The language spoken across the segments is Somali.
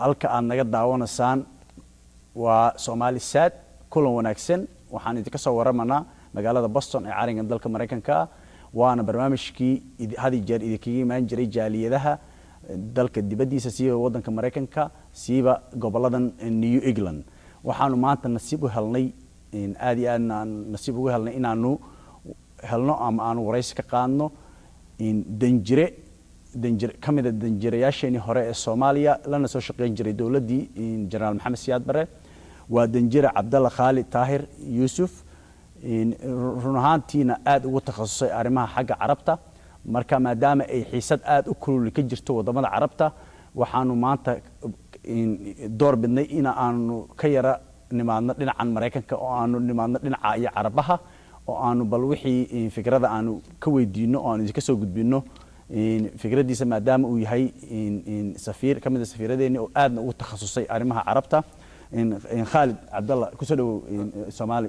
Halka aad naga daawanaysaan waa Somali Sat. Kulan wanaagsan. Waxaan idinka soo waramanaa magaalada Boston ee caringa dalka Maraykanka ah, waana barnaamijkii had iyo jeer idinkaga imaan jiray jaaliyadaha dalka dibaddiisa, siiba waddanka Maraykanka, siiba goboladan New England. Waxaanu maanta nasiib u helnay, aad iyo aadna aan nasiib ugu helnay, inaanu helno ama aanu waraysi ka qaadno danjire, danjir ka mida danjirayaasheenii hore ee Soomaaliya, lana soo shaqeyn jiray dowladdii Jenaraal Maxamed Siyaad Bare. Waa danjire Cabdalla Khaalid Taahir Yuusuf, run ahaantiina aada ugu takhasusay arrimaha xagga Carabta. Marka maadaama ay xiisad aada u kululi ka jirto waddamada Carabta, waxaanu maanta door bidnay in aanu ka yara nimaadno dhinacan Maraykanka oo aanu nimaadno dhinaca iyo Carabaha, oo aanu bal wixii fikrada aanu ka weydiino oo aanu idinka soo gudbino fikraddiisa, maadaama uu yahay safiir ka mid a safiiradeeni oo aadna ugu takhasusay arrimaha Carabta. Khaalid Cabdallah, kusoo dhawow Somali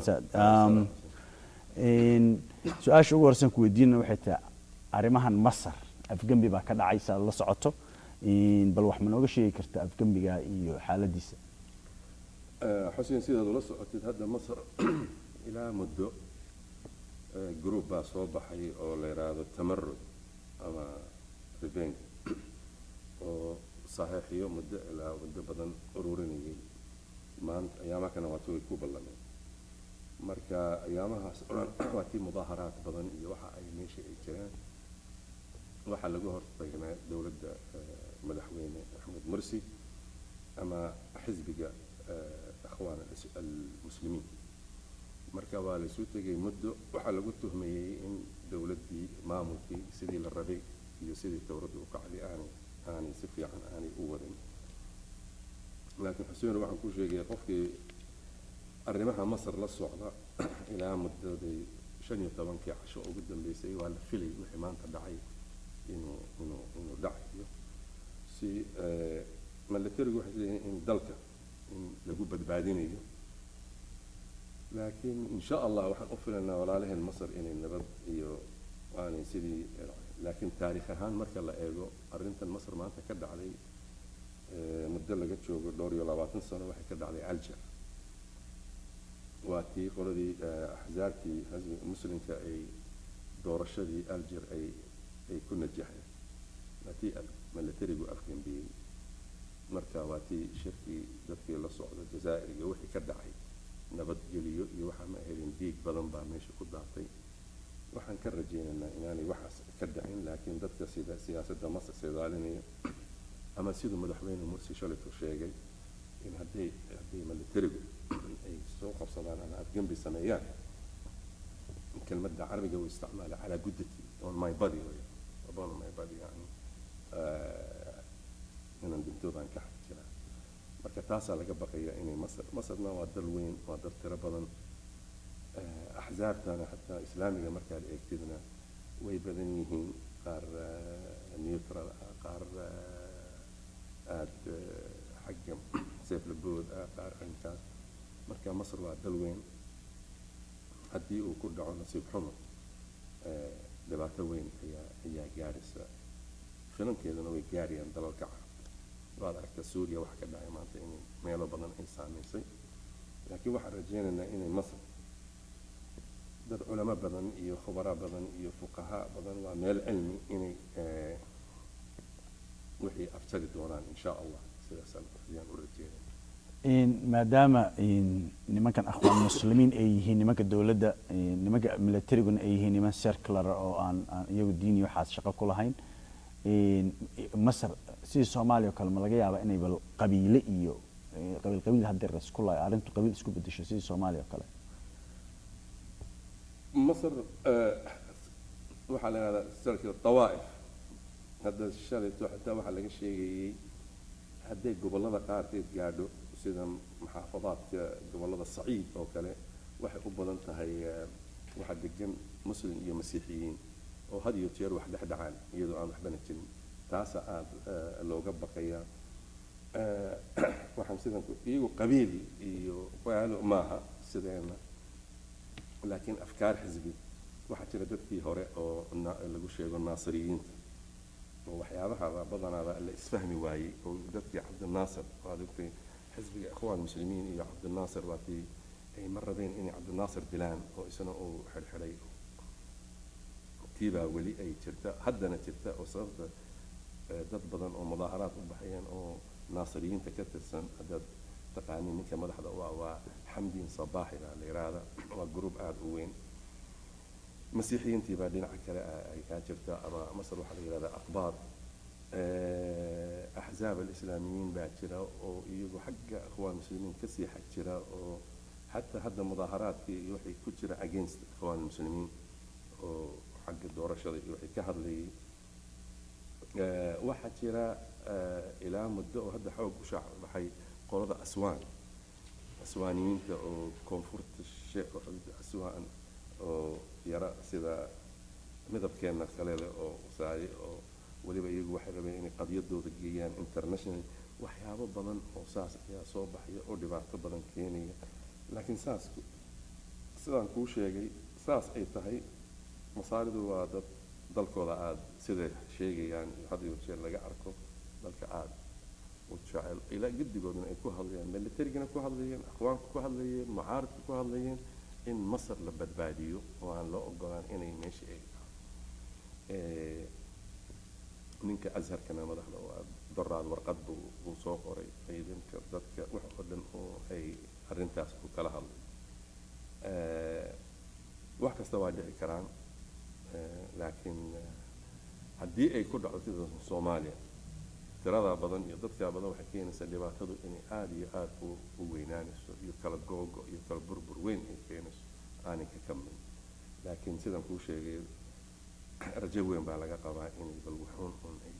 Sat. Su-aasha ugu horeysan ku weydiinana waxay tahay arrimahan Masar. Afgembi baa ka dhacay, saad la socoto. Bal wax ma nooga sheegi karta afgembiga iyo xaaladiisa? Xuseen, sidaad ula socotid, hadda Masar ilaa muddo group baa soo baxay oo la yidhaahdo Tamarud ama Revenge, oo saxiixiyo muddo ilaa muddo badan ururinayay. Maanta ayaamaha kana waati way ku ballameen. Marka ayaamahaas oo dhan waa tii mudaaharaad badan iyo waxa ay meesha ay jiraan. Waxaa lagu hortagnaa dowladda madaxweyne Axmed Mursi ama xisbiga Akhwaan Almuslimiin. Marka waa la isu tegay muddo. Waxaa lagu tuhmayey in dowladdii maamulkii sidii la rabay iyo sidii dowladdu u kacday aanay si fiican aanay u wadin. Laakiin Xuseen, waxaan kuu sheegaya, qofkii arrimaha Masar la socda, ilaa muddadii 15-kii casho ugu dambeysay waa la filay wixii maanta dhacay inuu dhacayo. Si militarigu waxay leeyihiin in dalka in lagu badbaadinayo, laakiin insha Allah waxaan u filanaa walaalaheen Masar inay nabad iyo aanay sidii. Laakiin taariikh ahaan marka la eego arrintan Masar maanta ka dhacday, muddo laga joogo dhowr iyo labaatan sano waxay ka dhacday Alger. Waa tii qoladii axzaabtii xisbi muslimka ay doorashadii Alger ay ku najaxeen. Waa tii militarigu afgambiyey. Marka waa tii shirkii dadkii la socda Jazaa'ir iyo wixii ka dhacay, nabadgeliyo iyo waxaa ma ahayn, dhiig badan baa meesha ku daatay. Waxaan ka rajaynaynaa inaanay waxaas ka dhicin, laakiin dadka sida siyaasadda Masar sidaalinaya ama siduu madaxweyne Mursi shalaytu sheegay, in hadday militarigu ay soo qabsadaan ama afgembi sameeyaan, kelmadda Carabiga uu isticmaala "calaa juthati", on my body wey, upon my body, yani inaan dhinto baan ka xag jiraa. Marka taasaa laga baqaya inay Masar. Masarna waa dal weyn, waa dal tiro badan. Axzaabtana xataa islaamiga markaad eegtidna way badan yihiin, qaar neutral ah, qaar aada xagga seeflabood ah, qaar arrinkaas. Marka Masar waa dal weyn. Haddii uu ku dhaco, nasiib xumo, dhibaato weyn ayaa gaadhaysa. Filankeeduna way gaarayaan dalalka Carabta. Waad aragtaa Suuriya waxa ka dhacay maanta, inay meelo badan ay saameysay. Laakiin waxaan rajaynaynaa inay Masar dad culamo badan iyo khubara badan iyo fuqahaa badan, waa meel cilmi, inay wixii afjari doonaan insha Allah. Sidaasaan ayaan u rajeynaya. Maadaama nimankan Akhwaan Muslimiin ay yihiin nimanka dowladda, nimanka militariguna ay yihiin niman secular oo aan iyagu diin iyo waxaas shaqo ku lahayn, Masar sidii Soomaaliya oo kale ma laga yaabaa inay bal qabiile iyo qabiil qabiil haddeer isku laayo, arrintu qabiil isku bedesho sidii Soomaaliya oo kale? Masar waxaa la yidhahdaa sarkii tawaa'if. Hadda shalayto xataa waxaa laga sheegayey hadday gobollada qaarkeed gaadho, sida maxaafadaadka gobollada Saciid oo kale, waxay u badan tahay waxaa degan muslim iyo masiixiyiin, oo had iyo jeer wax dhex dhacaan iyadoo aan waxbana jirin. Taasa aada looga baqayaa. Waxaan sidan iyagu qabiil iyo waalo maaha sideena, laakiin afkaar xisbi waxaa jira. Dadkii hore oo lagu sheego Naasiriyiinta. Oo waxyaabaha badanaaba la isfahmi waayey oo dadkii Cabdinaasir, waad ogtay, xisbiga Ikhwaan Muslimiin iyo Cabdinaasir waatii ay ma rabeen inay Cabdinaasir dilaan oo isna uu xidhxidhay. Tiibaa weli ay jirta, haddana jirta, oo sababta dad badan oo mudaaharaad u baxayeen oo Naasiriyiinta ka tirsan, haddaad taqaanin ninka madaxda u ah waa Xamdiin Sabaaxi baa la yidhaahda, waa group aada u weyn. Masiixiyiintii baa dhinaca kale ay kaa jirta, ama Masar waxaa la yidhahdaa Aqbaad. Axzaab alislaamiyiin baa jira oo iyagu xagga Ikhwaan Muslimiin kasii xag jira, oo xataa hadda mudaaharaadkii iyo waxay ku jira against Ikhwaan Muslimiin oo xagga doorashada iyo waxay ka hadlayay. Waxaa jira ilaa muddo oo hadda xoog u shaac baxay qolada Aswaan, Aswaaniyiinta oo koonfurta sheekh Aswaan oo yara sida midabkeenna kale leh oo saari, oo weliba iyagu waxay rabeen inay qadiyadooda geeyaan international. Waxyaabo badan oo saas ayaa soo baxaya oo dhibaato badan keenaya. Laakiin saas sidaan kuu sheegay, saas ay tahay, Masaaridu waa dad dalkooda aada, siday sheegayaan iyo had iyo jeer laga arko, dalka aada u jecel, ilaa gedigoodna ay ku hadlayaan, militarigana ku hadlayeen, akhwaanku ku hadlayeen, mucaaridku ku hadlayeen, in Masar la badbaadiyo oo aan loo ogolaan inay meesha ay ninka Azharkana madaxda oo ah doraad warqad buu soo qoray ciidanka, dadka, wax oo dhan oo ay arrintaas ku kala hadlay. Wax kasta waa dhici karaan, laakiin haddii ay ku dhacdo sida Soomaaliya, tirada badan iyo dadka badan waxay keenaysaa dhibaatadu inay aada iyo aada u weynaanayso iyo kala googo iyo kala burbur weyn ay keenayso aanay ka kamin. Laakiin sidaan kuu sheegay, rajo weyn baa laga qabaa inay bal wuxuun un ay,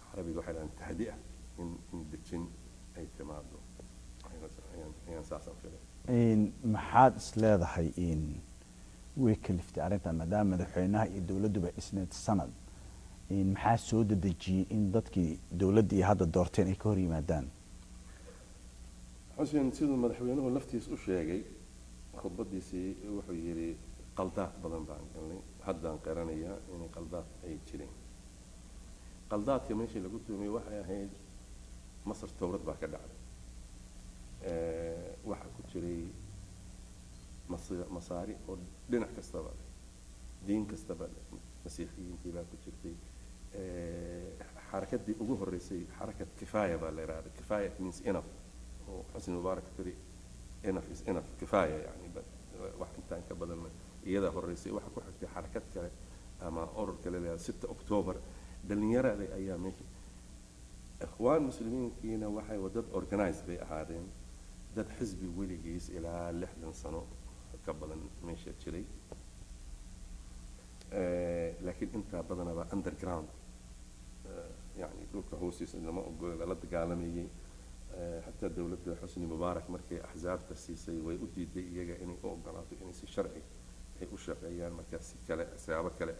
Carabiga waxay dhahaan tahdi'a, in dejin ay timaado ayaan saasaan filay. Maxaad is leedahay in way kaliftay arrintan, maadaama madaxweynaha iyo dowladduba dhisneed sanad? Maxaa soo dedejiyey in dadkii dowladda iyo hadda doorteen ay ka hor yimaadaan? Xuseen, siduu madaxweynuhu laftiis u sheegay khudbadiisii, wuxuu yidhi qaldaad badan baan galnay, haddaan qiranayaa inay qaldaad ay jireen. Qaldaadka meeshii lagu tuumiyey waxay ahayd Masar towrad baa ka dhacday. Waxaa ku jiray Masaari oo dhinac kastaba leh, diin kastaba leh. Masiixiyiintii baa ku jirtay. Xarakadii ugu horreysay, xarakat Kifaaya baa la yidhahda. Kifaaya means enough, oo Xusni Mubaarak tiri "Enough is enough, kifaaya", yani wax intaan ka badan iyadaa horreysay. Waxaa ku xigtay xarakad kale ama urur kale la yidhahdo 6 October. Dhalinyarada ayaa meesha. Ikhwaan Muslimiinkiina waxay dad organized bay ahaadeen, dad xisbi weligiis ilaa 60 sano ka badan meesha jiray. Laakiin intaa badanaba underground, yani dhulka hoostiisa lama ogola, lala dagaalamayay. Xataa dowladda Xusni Mubaarak markay axsaabta siisay, way u diiday iyaga inay u ogolaato inay si sharci ay u shaqeeyaan. Markaa si kale, siyaabo kale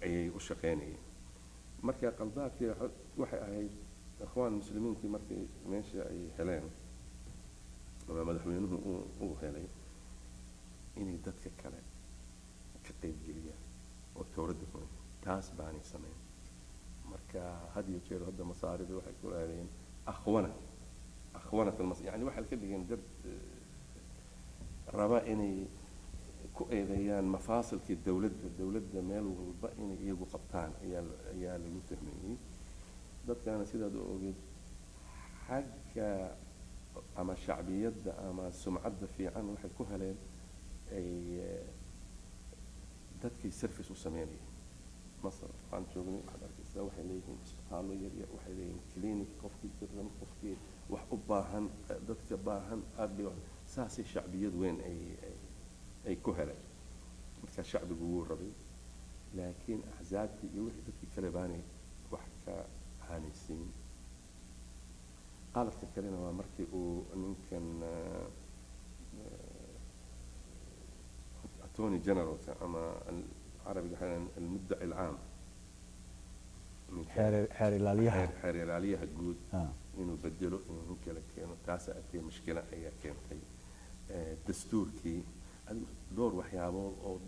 ayay u shaqeynayeen. Marka qaldaadkii waxay ahayd Ikhwaan Muslimiinkii markay meesha ay heleen ama madaxweynuhu uu helay, inay dadka kale ka qaybgeliyaan oo towradda ku taas baanay samayn. Marka had iyo jeer hadda Masaarida waxay ku raadeen akhwana, akhwanat almas, yani waxay ka dhigeen dad raba inay ku eedeeyaan mafaasilkii dowladda meel walba inay iyagu qabtaan ayaa lagu tuhmayey. Dadkana sidaad u ogeed, xagga ama shacbiyadda ama sumcadda fiican waxay ku heleen ay dadkii service u sameynayeen. Masar waxaan joognay, waxaad arkaysaa waxay leeyihiin isbitaallo yar yar, waxay leeyihiin clinic, qofkii jiran, qofkii wax u baahan, dadka baahan aad bay saasay shacbiyad weyn ay ku heleen. Marka shacbigu wuu rabay, laakiin axsaabtii iyo wixii dadkii kale baanay wax ka aanaysiin. Qaladka kalena waa markii uu ninkan attorney generalka ama carabiga waxay dhahaan almuddaci alcaam, ninka xeer ilaaliyaha. Xeer ilaaliyaha guud inuu bedelo, inuu nin kale keeno, taasa arkay mushkila ayaa keentay. Dastuurkii, adigu dhowr waxyaabood oo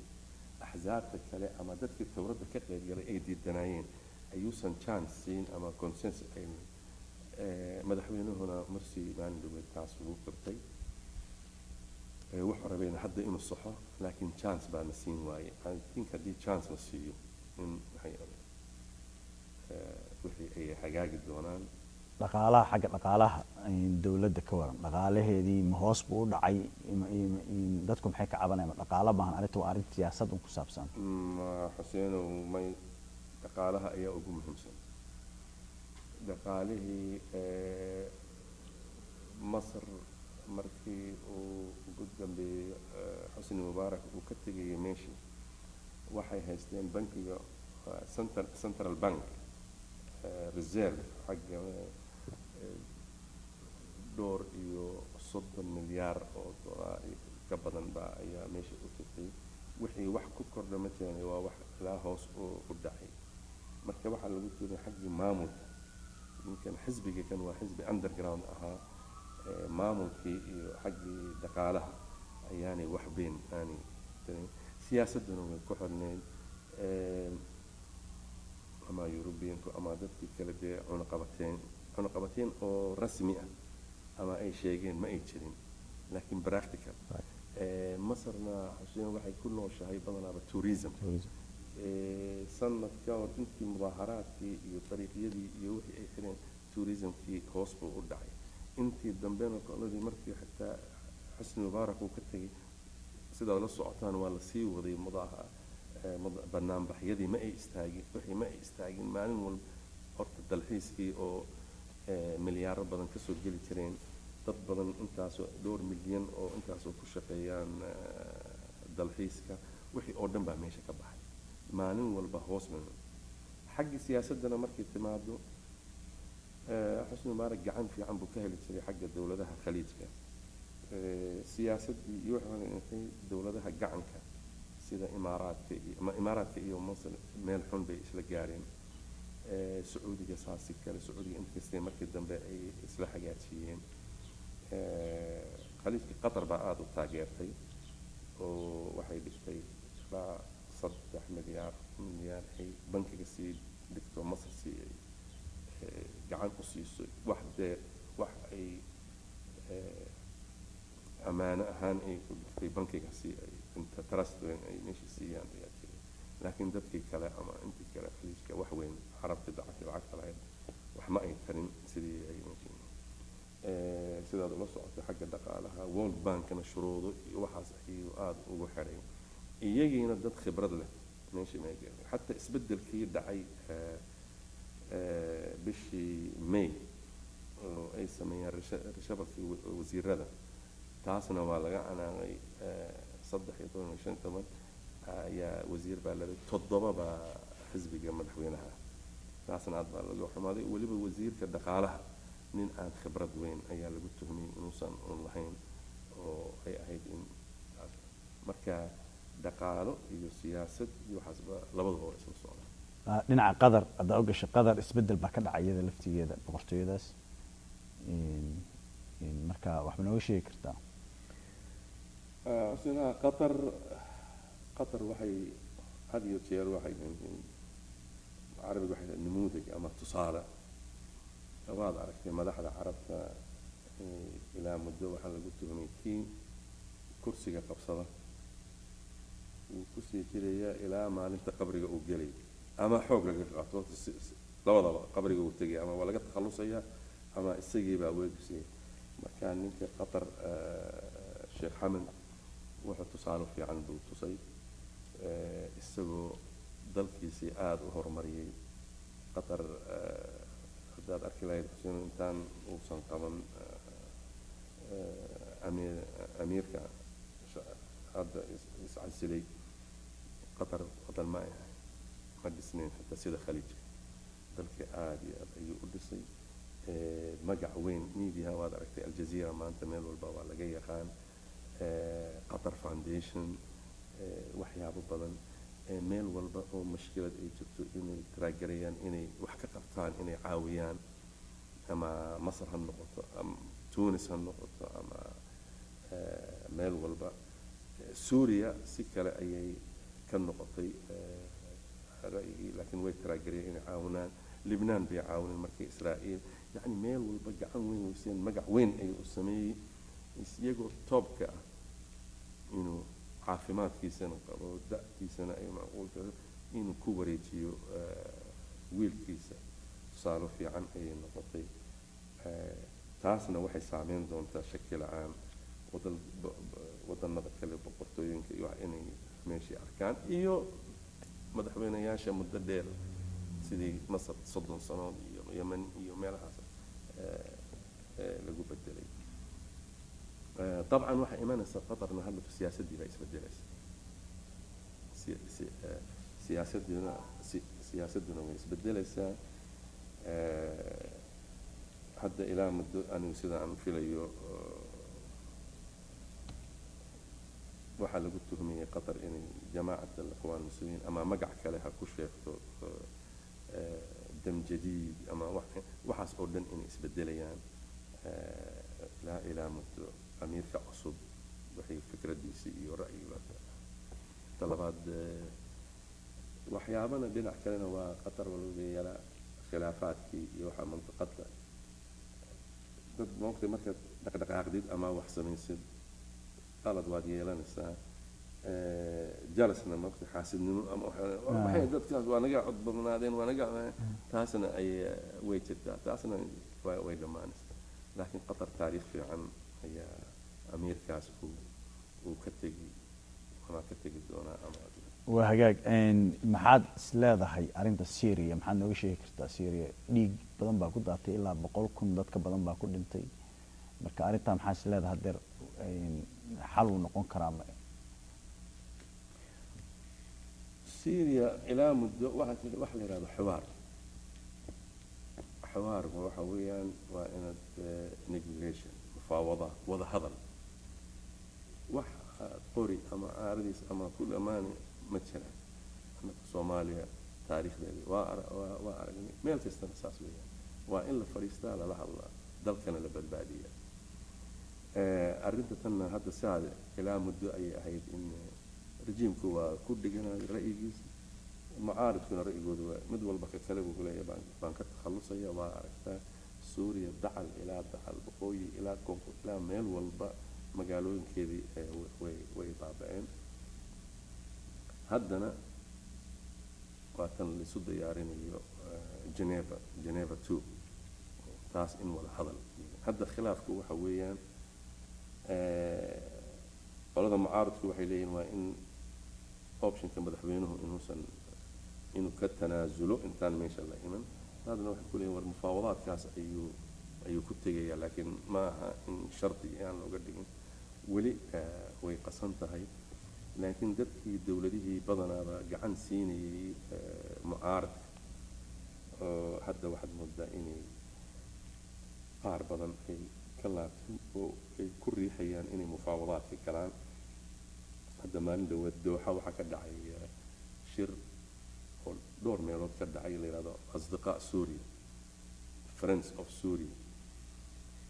Axsaabta kale ama dadkii thawradda ka qaybgalay ay diidanaayeen ayuusan chance siin ama consensus ay. Madaxweynuhuna Mursi maalin dhaweed taas ugu qirtay. Wuxuu rabayna hadda inuu saxo, laakiin chance baa la siin waaye. I think haddii chance la siiyo in maxay wixii ay hagaagi doonaan. Dhaqaalaha, xagga dhaqaalaha dowladda ka waran. Dhaqaalaheedii ma hoos buu u dhacay? Dadku maxay ka cabanayaan? Ma dhaqaalo maahan arrinta, waa arrin siyaasad un ku saabsan? Ma Xuseenow, may, dhaqaalaha ayaa ugu muhiimsan. Dhaqaalihii Masar markii uu ugu dambeeyey Xusni Mubaarak uu ka tegayay meeshii, waxay haysteen bankiga central bank reserve xagga dhowr iyo 30 milyaar oo dollar ka badan baa ayaa meesha u jirtay. Wixii wax ku kordha ma jiran, waa wax ilaa hoos u dhacay. Marka waxaa lagu tiray xaggii maamulka ninkan, xisbiga kan waa xisbi underground ahaa. Maamulkii iyo xaggii dhaqaalaha ayaanay wax weyn aanay tirin. Siyaasadduna way ku xidhnayd, ama Europeanku ama dadkii kale dee cunaqabateen, cunaqabateen oo rasmi ah ama ay sheegeen ma ay jirin, laakiin practical. Masarna, Xuseen, waxay ku nooshahay badanaaba tourism. Sanadka hor intii mudaaharaadkii iyo dariiqyadii iyo wixii ay xireen, tourismkii hoos buu u dhacay. Intii dambena qoladii markii xitaa Xusni Mubaarak uu ka tegay, sidaad la socotaan, waa lasii waday banaanbaxyadii. Ma ay istaagin wixii, ma ay istaagin. Maalin walba horta dalxiiskii oo milyaaro badan kasoo geli jireen, dad badan intaasoo dhowr milyan oo intaasoo ku shaqeeyaan dalxiiska, wixii oo dhan baa meesha ka baxay. Maalin walba hoos ba. Xaggii siyaasaddana markay timaado, Xusni Mubaarak gacan fiican buu ka heli jiray xagga dowladaha Khaliijka. Siyaasaddii iyo waxay dhintay dowladaha gacanka sida Imaaraadka iyo ama Imaaraadka iyo Masr meel xun bay isla gaareen. Sacuudiga saasi kale, Sacuudiga inkastay markii dambe ay isla hagaajiyeen. Khaliijka Qatar baa aada u taageertay oo waxay dhigtay ilaa 3 milyaar ay bankiga sii dhigto Masar si ay gacan u siiso, wax dee wax ay amaano ahaan ay ku dhigtay bankiga si ay inta trust weyn ay meesha siiyaan ayaa jiray. Laakiin dadkii kale ama intii kale Khaliijka wax weyn, Carabta lacagta lahayd, wax ma ay tarin sidii ay meesha. Sidaad ula socotay, xagga dhaqaalaha World Bankna shuruudo iyo waxaas ayuu aada ugu xidhay. Iyagiina dad khibrad leh meeshii ma ay gaareen. Xataa isbeddelkii dhacay bishii May oo ay sameeyeen reshuffle-kii wasiirada, taasna waa laga canaanay. 13 iyo 15 ayaa wasiir baa laba, toddoba baa xisbiga madaxweynaha ah. Taasna aad baa laga xumaaday. Weliba wasiirka dhaqaalaha nin aan khibrad weyn ayaa lagu tuhmiyey inuusan un lahayn oo ay ahayd in taas. Marka dhaqaalo iyo siyaasad iyo waxaasba labaduba waa isla socdaan. Dhinaca Qatar haddaa u gashay, Qatar isbedel baa ka dhacay iyada laftigeeda, boqortooyadaas. Marka waxba nooga sheegi kartaa? Xusinaha, Qatar, Qatar waxay had iyo jeer waxay yihiin, Carabiga waxay namuudag ama tusaale. Waad aragtay madaxda Carabta, ilaa muddo waxaa lagu tuhmay kii kursiga qabsada wuu kusii jirayaa ilaa maalinta qabriga uu gelay ama xoog laga qaato. Horta labadaba qabriga uu tegay ama waa laga takhalusayaa ama isagii baa weegsiiyay. Marka ninka Qatar, Sheekh Xamed, wuxuu tusaale fiican buu tusay, isagoo dalkiisii aada u horumariyey. Qatar haddaad arki lahayd, Xuseen, intaan uusan qaban amiirka hadda iscasilay, Qatar wadan ma ay ahayn, ma dhisnayn xitaa sida Khaliijka. Dalka aada iyo aad ayuu u dhisay. Magac weyn media waad aragtay, Aljazeera maanta meel walba waa laga yaqaan, Qatar Foundation, waxyaabo badan, meel walba oo mashkilad ay jirto inay taraagarayaan, inay wax ka qabtaan, inay caawiyaan, ama Masar ha noqoto ama Tunis ha noqoto ama meel walba. Suuriya si kale ayay ka Ka noqotay ra'yigii, laakiin way taraagariyeen inay caawinaan. Libnaan bay caawineen markii Israa'iil, yacni meel walba gacan weyn weyseen, magac weyn ayuu u sameeyey, iyagoo toobka ah inuu caafimaadkiisana qabo, da'diisana ay macquul tahay inuu ku wareejiyo wiilkiisa. Tusaale fiican ayay noqotay. Taasna waxay saameyn doontaa shaki la'aan wadan wadanada kale, boqortooyinka iyo wax inay meeshii arkaan, iyo madaxweynayaasha muddo dheer sidii Masar 30 sanood iyo Yemen iyo meelahaas lagu bedelay. Dabcan waxaa imanaysa Qatarna hadda siyaasaddii baa isbedelaysa. Siyaasadduna way isbedelaysaa. Hadda ilaa muddo anigu sida aan filayo waxaa lagu tuhmayay Qatar inay Jamaacat al-Ikhwaan Muslimiin ama magac kale ha ku sheegto, dam jadiid ama waxaas oo dhan inay isbedelayaan. Ilaa muddo amiirka cusub waxay fikradiisi iyo ra'yiga talabaad waxyaabana dhinac kalena waa Qatar walba khilaafaadkii iyo waxaa mantiqada dad moogtay. Markaad dhaqdhaqaaqdid ama wax samaysid, qalad waad yeelanaysaa, jalasna moogtay, xaasidnimo ama waxay dadkaas waa naga cod badnaadeen, waa naga taasna ay way jirtaa, taasna way dhammaanaysaa. Laakiin Qatar taariikh fiican ayaa amiirkaas uu ka tegi ama ka tegi doonaa ama Waa hagaag. Maxaad is leedahay arrinta Syria? Maxaad nooga sheegi kartaa Syria? Dhiig badan baa ku daatay, ilaa 100,000 dadka badan baa ku dhintay. Marka arrintaa maxaa is leedahay hadeer xal uu noqon karaa ma? Syria ilaa muddo waxaa waxa la yidhahdo xiwaar. Xiwaarku waxa weeyaan waa inaad negotiation, mufaawada, wada hadal. Wax aad qori ama caaradiis ama ku dhammaani ma jiraan. Annaka Soomaaliya taariikhdeedii waa aragnay, meel kastana saas weeyaan. Waa in la fadhiistaa, lala hadlaa, dalkana la badbaadiyaa. Arrinta tanna hadda saad ilaa muddo ayay ahayd in rejiimku waa ku dhiganayo ra'yigiisa, mucaaridkuna ra'yigooda waa mid walba ka kale buu kuleeyahay baan ka takhallusaya. Waa aragtaa Suuriya dacal ilaa dacal, waqooyi ilaa koonfur, ilaa meel walba magaalooyinkeedii way baaba'een. Haddana waa tan laisu diyaarinayo Geneva, Geneva 2, taas in wada hadal. Hadda khilaafku waxa weeyaan qolada mucaaridku waxay leeyihin waa in optionka madaxweynuhu inuusan inuu ka tanaasulo intaan meesha la iman. Haddana waxay ku leeyihin war mufaawadaadkaas ayuu ku tegaya, laakiin ma aha in shardi aan looga dhigin. Weli way qasan tahay, laakiin dadkii dowladihii badanaaba gacan siinayay mucaaradka oo hadda waxaad moodaa inay qaar badan ay ka laabteen oo ay ku riixayaan inay mufaawadaadka galaan. Hadda maalin dhawaad Dooxa waxaa ka dhacay shir oo dhowr meelood ka dhacay, la yidhahdo Asdiqaa Suuriya, Friends of Suria.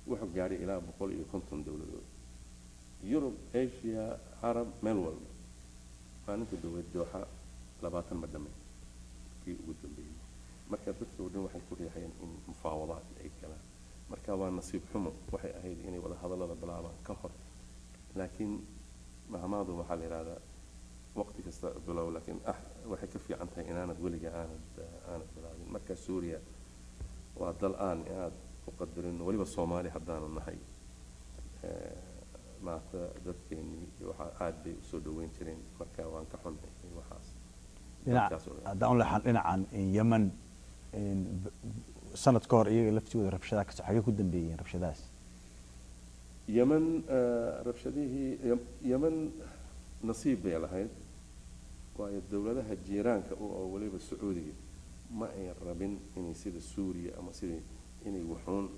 Wuxuu gaadhay ilaa 150 dowladood, Yurub, Asia, Carab, meel walba. Maalinta dhaweed Dooxa 20 ma dhammayn kii ugu dambeeyey. Marka dadka oo dhan waxay ku riixayeen in mufaawadaad ay galaan. Marka waa nasiib xumo, waxay ahayd inay wada hadallada bilaabaan ka hor, laakiin mahmaadu waxaa la yidhahdaa waqti kasta bilow, laakiin waxay ka fiican tahay inaanad weliga aanad bilaabin. Marka Suuriya waa dal aan aad u qadarin, weliba Soomaali haddaanu nahay. Maanta dadkeenii waxaa aad bay usoo dhaweyn jireen. Marka waan ka xunnahay waxaas. Dhinac dadkaas oo dhan. Haddaan u leexan dhinacan Yemen, sanad ka hor iyaga laftigooda rabshadaha kasoo, xagee ku dambeeyeen rabshadahaas? Yemen rabshadihii Yemen nasiib bay lahayd, waayo dowladaha jiiraanka u oo weliba Sacuudiga ma ay rabin inay sida Suuriya ama sidii inay wuxuun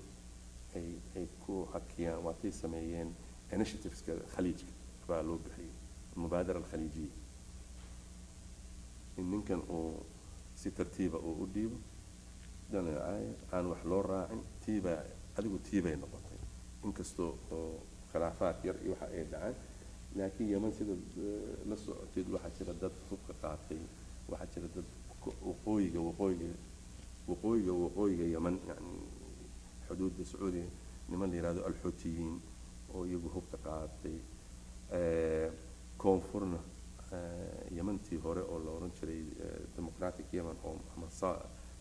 ay ku hakiyaan. Waatay sameeyeen initiativeska Khaliijka baa loo bixiyey Mubaadara Alkhaliijiya, in ninkan uu si tartiiba uu u dhiibo dhanacaaya aan wax loo raacin. Tiibaa adigu tiibay noqotay, inkastoo oo khilaafaad yar iyo waxa ay dhaceen. Laakiin Yemen sida la socotid, waxaa jira dad hubka qaatay, waxaa jira dad waqooyiga Yemen, yani xuduudda Sacuudiga, niman la yihahdo Alxuutiyiin oo iyagu hubka qaatay. Koonfurna Yementii hore oo la oran jiray Democratic Yemen oo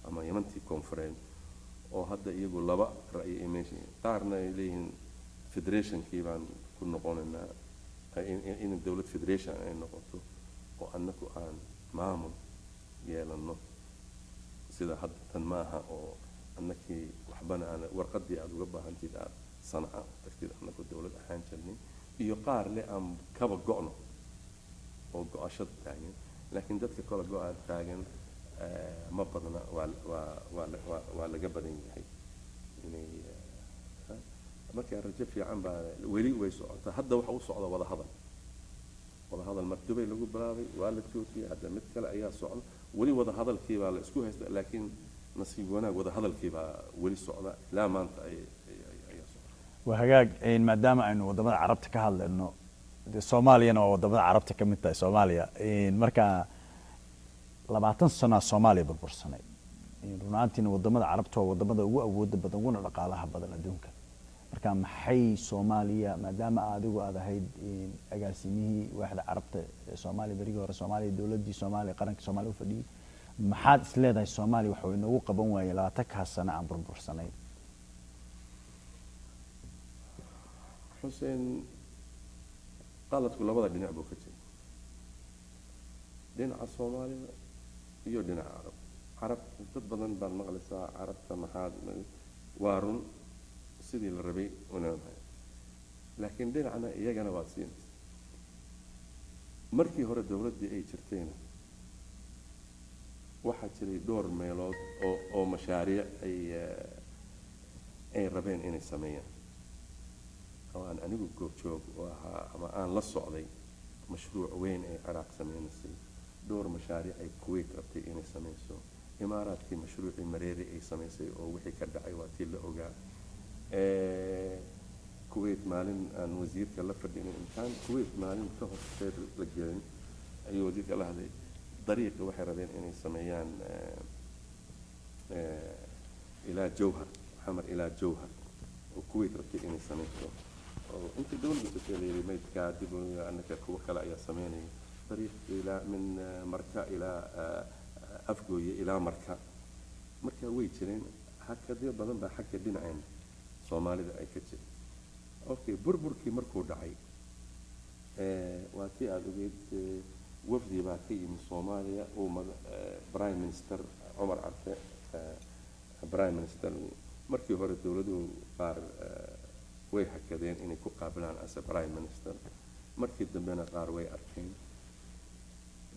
ama Yementii koonfureed, oo hadda iyagu laba ra'yi ay meesha, qaarna ay leeyihiin federationkii baan ku noqonaynaa, in dowlad federation ay noqoto oo annagu aan maamul yeelano sida hadda tan maaha, oo annakii waxbana aan warqadii aada uga baahantid aad Sanca tagtid, annagu dowlad ahaan jirnay, iyo qaar le aan kaba go'no oo go'ashada taagan. Laakiin dadka kala go'a taagan ma badna, waa laga badan yahay inay marka rajo fiican baa weli way socotaa. Hadda waxa u socda wada hadal, wada hadal mar Dubay lagu bilaabay, waa la joojiyey, hadda mid kale ayaa socda. Weli wada hadalkii baa la isku haysta, laakiin nasiib wanaag wada hadalkii baa weli socda ilaa maanta ayaa socda. Waa hagaag. Maadaama aynu wadamada Carabta ka hadlayno, dee Soomaaliyana waa wadamada Carabta ka mid tahay Soomaaliya. Marka 20 sanaa Soomaaliya burbursanay. Run ahaantiina wadamada Carabta waa wadamada ugu awooda badan, uguna dhaqaalaha badan adduunka. Marka maxay Soomaaliya, maadaama adigu aad ahayd agaasimihii waaxda Carabta ee Soomaaliya berigii hore, Soomaaliya, dowladdii Soomaaliya, qaranka Soomaaliya u fadhiyey, maxaad is leedahay Soomaaliya waxuu inoogu qaban waayey 20-kaas sano aan burbursanay? Xuseen, qaladku labada dhinac buu ka jiray, dhinaca Soomaalida iyo dhinaca Carab. Carab dad badan baad maqlaysaa, Carabta maxaad, waa run, sidii la rabay unamahay, laakiin dhinacna iyagana waad siinaysa. Markii hore dowladdii ay jirtayna waxaa jiray dhowr meelood oo mashaariic ay rabeen inay sameeyaan, oo aan anigu goobjoog u ahaa ama aan la socday. Mashruuc weyn ay Ciraaq sameynaysay, dhowr mashaariic ay Kuwait rabtay inay sameyso, Imaaraadkii mashruucii Mareeri ay samaysay oo wixii ka dhacay waa tii la ogaa. Kuwait maalin aan wasiirka la fadhinay, intaan Kuwait maalin ka hor qeyb la gelin ayuu wasiirka la hadlay. Dariiqi waxay rabeen inay sameeyaan ilaa Jowhar, Xamar ilaa Jowhar, oo Kuwait rabtay inay sameyso, oo intii dowladda jirtay la yidhi maydkaa dib annaka kuwo kale ayaa sameynaya dariiq ilaa min Marka ilaa Afgooye ilaa Marka. Marka way jireen hakadyo badan baa xagga dhinaceena Soomaalida ay ka jireen. Okay, burburkii markuu dhacay, waa tii aada ogeyd, wafdi baa ka yimi Soomaaliya, uu prime minister Cumar Carte, prime minister. Markii hore dowladuhu qaar way hakadeen inay ku qaabilaan as a prime minister, markii dambena qaar way arkeen.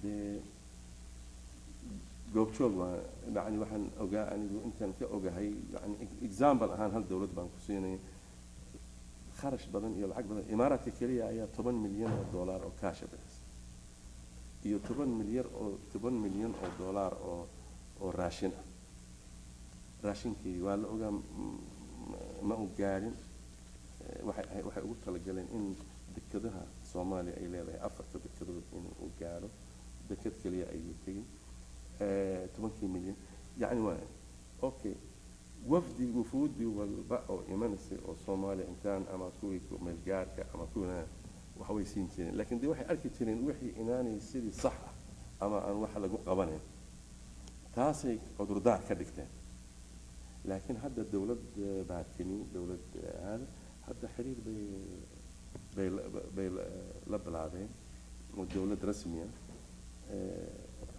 Dee goobjoog waa, yani waxaan ogaa anigu intaan ka ogahay, yani example ahaan hal dowlad baan ku siinaya, kharash badan iyo lacag badan, Imaaraadka keliya ayaa 10 milyan oo dollar oo kaasha bixisay iyo 10 milyan oo dollar oo raashin ah. Raashinkii waa la ogaa, ma u gaadhin. Waxay ugu talagaleen in dekadaha Soomaaliya ay leedahay, afarta dekadood, in uu gaadho, dekad keliya ayuu tegin 10-kii milyan. Yani waa okay, wafdi wufuudi walba oo imanaysay oo Soomaaliya intaan ama kuwii meelgaarka ama kuwii wax way siin jireen, laakiin dee waxay arki jireen wixii inaanay sidii sax ah ama aan wax lagu qabanayn, taasay cudurdaar ka dhigteen. Laakiin hadda dowlad baa timi, dowlad aada hadda xiriir bay la bilaabeen oo dowlad rasmi ah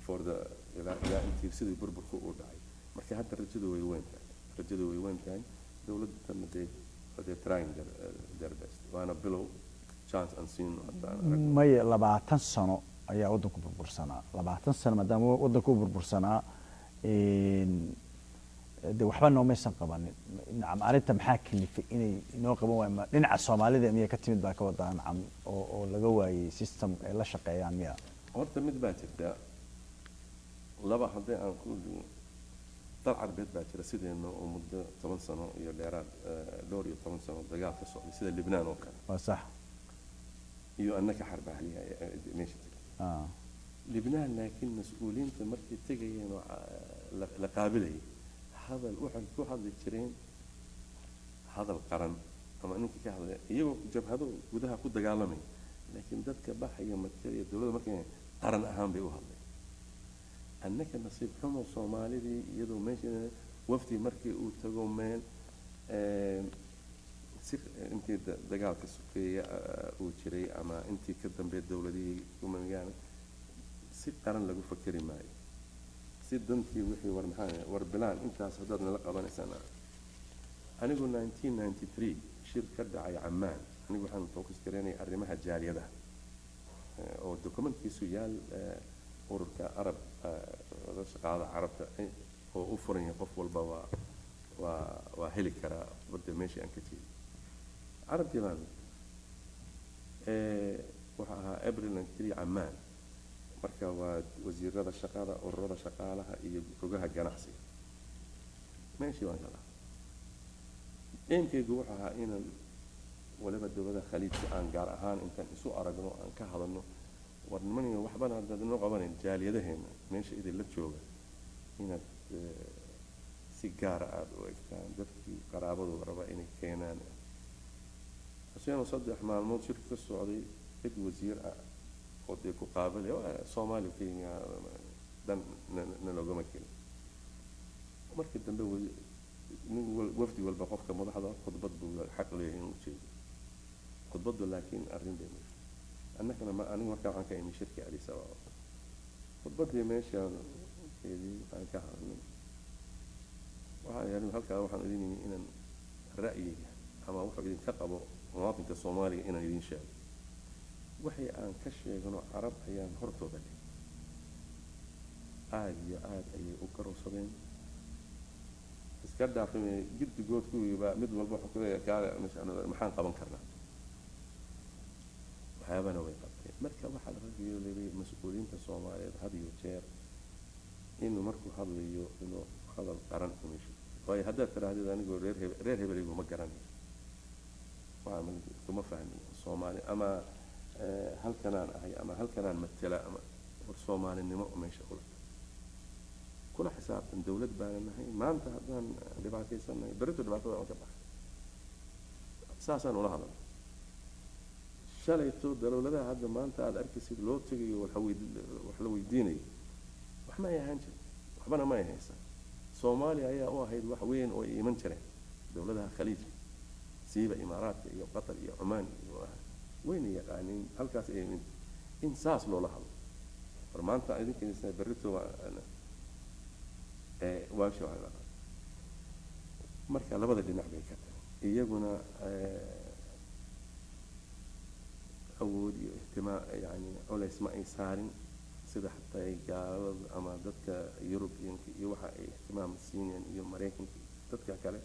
for the ilaa intii sidii burburku uu dhacay. Marka hadda rajadu way weyn tahay, rajadu way weyn tahay. Dowladda tanna dee they're trying their best, waana bilow, chance aan siino hadda aan aragno. Maya, 20 sano ayaa waddanku burbursanaa. 20 sano maadaama waddanku u burbursanaa, de waxba noomaysan qabanin. Nacam, arrinta maxaa kalifay inay inoo qaban waayeen? Ma dhinaca Soomaalida miyay ka timid baa ka wadaa, nacam, oo laga waayey system ay la shaqeeyaan miya? Horta mid baa jirta, laba haddii aan ku dal Carbeed baa jira sideena oo muddo 10 sano iyo dheeraad, dhowr iyo toban sano dagaal ka socday, sida Libnaan oo kale. Waa sax. Iyo annaka حرب أهلية meesha tagtay. Libnaan laakiin mas-uuliyiinta markay tegayeen oo la qaabilayay, hadal waxay ku hadli jireen hadal qaran ama ninka ka hadlaya, iyagoo jabhado gudaha ku dagaalamaya, laakiin dadka baxaya matalaya dowladda markay qaran ahaan bay u hadleen. Annaka nasiib xumo, Soomaalidii iyadoo meesha wafdi markii uu tago meel si intii dagaalka sokeeye uu jiray ama intii ka dambe dowladihii kumagaana, si qaran lagu fakeri maayo, si dantii wixii war maxaa war bilaan intaas haddaad nala qabanaysaan. Anigu 1993 shir ka dhacay Camaan, anigu waxaan focus gareynaya arrimaha jaaliyadaha oo documentkiisu yaal ururka Arab shaqaada Carabta oo u furan yahay, qof walba waa heli karaa wadda meeshii aan ka jeedo. Carabtii baan wuxuu ahaa April 93 Camaan. Marka waa wasiirada shaqada, ururada shaqaalaha iyo rogaha ganacsiga. Meeshii baan ka lahaa aimkaygu wuxuu ahaa inaan waliba dowladaha Khaliijka aan gaar ahaan intaan isu aragno aan ka hadalno, war nimaniyo waxbana haddaad inoo qabanayn, jaaliyadaheena meesha idinla jooga inaad si gaara aada u egtaan, dadkii qaraabadooda raba inay keenaan. Xuseen, 3 maalmood shirka ka socday, cid wasiir ah oo dee ku qaabilaya waa Soomaaliya, Kenya dan na loogama kelin. Markii dambe nin wafdi walba qofka madaxda khudbad buu xaq leeyahay inuu jeedo khudbaddu, laakiin arrin bay meesha annagana ma anigu markaa waxaan ka imi shirkii Addis Ababa. Khudbaddii meeshaan jeediyey aan ka hadalnay, waxaan yahay halkaa waxaan idin yimi inaan ra'yiga ama wuxuu idinka qabo muwaadinka Soomaaliga inaan idin sheego. Waxay aan ka sheegno Carab ayaan hortooda dhigay, aada iyo aada ayay u garowsadeen. Iska dhaafime giddigood kuwiiba mid walba wuxuu ku leeyahay, kaale maxaan qaban karnaa? Waxyaabana way qabteen. Marka waxaa laga yeelay mas-uuliyiinta Soomaaliyeed had iyo jeer inuu markuu hadlayo inuu hadal qaran umisho, waayo haddaad tidhaahdid anigoo reer hebel, reer hebeligu ma garanayo, waa kuma fahmiyo Soomaali ama halkanaan ahay ama halkanaan matela ama war Soomaalinimo meesha ula kula xisaabtan. Dawlad baana nahay maanta, haddaan dhibaataysannahay berrito dhibaatada aan ka baxay, saasaan ula hadalnay shalayto. Dawladaha hadda maanta aada arkaysid loo tegayo wax la weydiinayo, wax ma ay ahaan jirin, waxbana ma ay haysan. Soomaaliya ayaa u ahayd wax weyn oo ay iman jireen dawladaha Khaliijka, siiba Imaaraadka iyo Qatar iyo Cumaan iyo wayna yaqaaniin halkaas ay iman in saas loola hadlo. War maanta idinka berrito waa waasha waa la. Marka labada dhinac bay ka tahay, iyaguna awood iyo ihtimaam yani culays ma ay saarin sida xataa ay gaalada ama dadka Europeanka iyo waxa ay ihtimaam siinayaan iyo Maraykanka dadka kale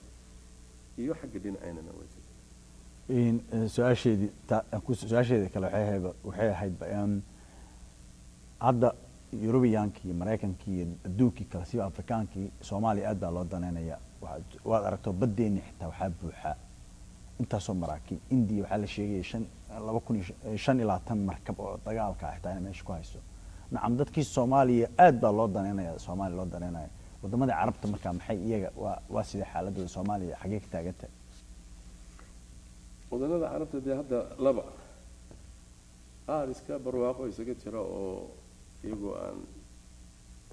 iyo xagga dhinaceynana way ka In su-aasheedii su-aasheedii kale waxay ahayd hadda Yurubiyankii iyo Maraykankii iyo adduunkii kale, siba Afrikaankii, Soomaaliya aad baa loo daneynaya. Waad aragto badeeni xitaa waxaa buuxa intaasoo maraakiib. Indiya waxaa la sheegaya shan 2025 markab oo dagaalka ah xitaa inay meesha ku hayso. Nacam, dadkii Soomaaliya aad baa loo daneynaya, Soomaaliya loo daneynaya. Wadamada Carabta markaa maxay iyaga waa sidee xaaladooda? Soomaaliya xaggee ka taagantahay? Waddanada Carabta dee hadda laba qaar iska barwaaqo isaga jira oo iyagoo aan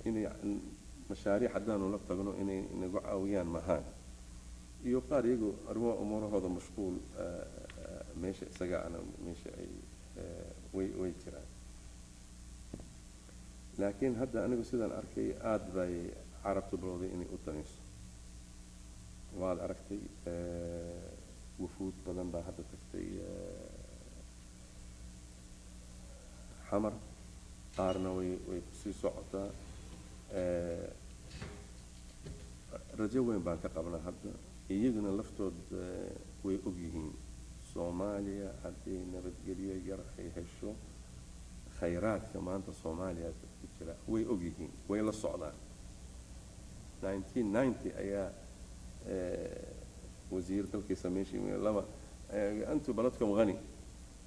inay mashaariic haddaanu la tagno inay inagu caawiyaan mahaan, iyo qaar iyagoo arrimo umuurahooda mashquul meesha isaga ana meesha ay way jiraan. Laakiin hadda anigu sidaan arkay aada bay Carabtu bilowday inay u danayso. Waad aragtay wufuud badan baa hadda tagtay Xamar, qaarna way kusii socotaa. Rajo weyn baan ka qabnaa hadda. Iyaguna laftood way og yihiin Soomaaliya haddii nabadgelyo yar ay hesho, khayraadka maanta Soomaaliya ku jira way og yihiin, way la socdaan. 1990 ayaa wasiir dalkiisa meeshii laba أنتو بلدكم غني.